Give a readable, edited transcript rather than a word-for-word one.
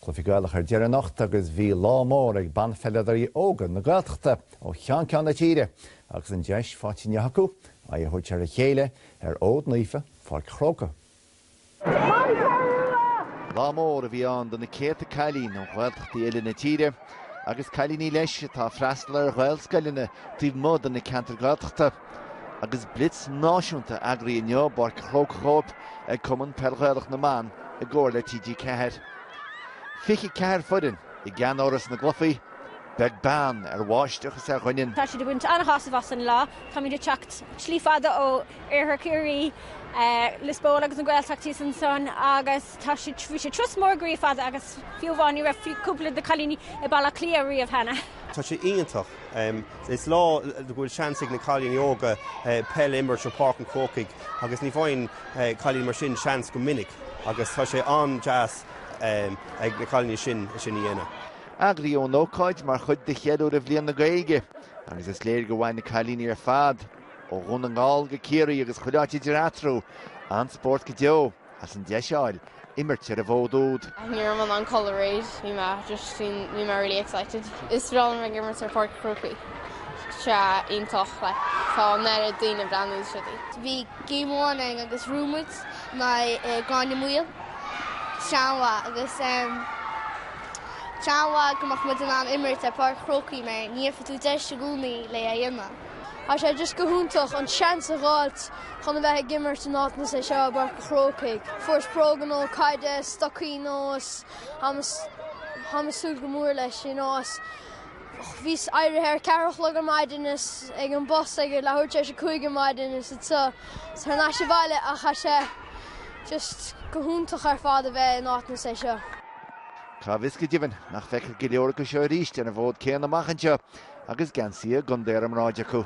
Cluichí Gaelach ar deireadh anocht agus bhí lá mór ag banpheileadóirí óga na Gaeltachta ó cheann ceann na tíre agus an deis faighte inniu acu aghaidh a thabhairt ar a chéile ar fhód naofa Pháirc an Chrócaigh. Lá mór a bhí ann do na céadta cailín ó Ghaeltachtaí uile na tíre agus cailíní leis atá ag freastal ar Ghaelscoileanna taobh amuigh de na ceantair Gaeltachta agus blitz náisiúnta eagraithe inniu i bPáirc an Chrócaigh dhóibh ag Cumann Peil Ghaelach na mBan i gcomhar le TG4. 24 foireann i gceannáras na gcluichí, beag beann ar bháisteach is ar dhoineann. Tá siad ag baint an-shásamh as an lá. Táimid ag teacht slí fada ó Oirthear Chiarraí, Lios Póil agus an Ghaeltacht thíos ansan agus tá sé, bhí sé turas mór groí fada agus fiú amháin ní raibh cúpla de cailíní i Baile Átha Cliath riamh cheana. Tá sé iontach. Is lá go bhfuil seans ag na cailíní óga peil a imirt ar Páirc an Chrócaigh agus ní bhfaigheann cailíní mar sin seans go minic agus tá sé an-deas ag na cailíní sin é sin a dhéanamh. Eagraíodh an ócáid mar chuid de cheiliúradh Bhliain na Gaeilge agus is léir gur bhain na cailíní ar fad, ó Dhún na nGall go Ciarraí agus chuile áit idir eatarthu, an-spórt go deo. as an deis a fháil imirt ar an bhfód úd. Ní raibh mé in ann codladh aréir, bhí mé just bhí mé really excited. Is breá liom ag imirt ar Pháirc an Chrócaigh, sé iontach like tá an oiread daoine ag breathnú is rudaí. Bhí game amháin againn agus bhuaigh muid in aghaidh Gráinne Mhaol, sé an-mhaith agus sé an-mhaith go mbeadh muid in ann imirt ar Pháirc an Chrócaigh mar ní fhaigheann tú deis i gcónaí le é a dhéanamh. Tá sé just go hiontach an seans a dh'fháilt chun a bheith ag imirt in áit nós é seo i bPáirc an Chrócaigh. Fuaireas bróga nua caide, stocaí nua is táim ag súil go mór leis, you know, is bhíos éirithe ar 4 a chlog ar maidin is ag an bus ag leathuair tar éis 5 ar maidin is anseo is thar n-ais abhaile ach tá sé just go hiontach ar fad a bheith in áit nós é seo. Cá bhfios go deimhin nach bhfeicfear go leor acu seo arís ar an bhfód céanna amach anseo agus geansaí a gcontae ar a mbráid acu.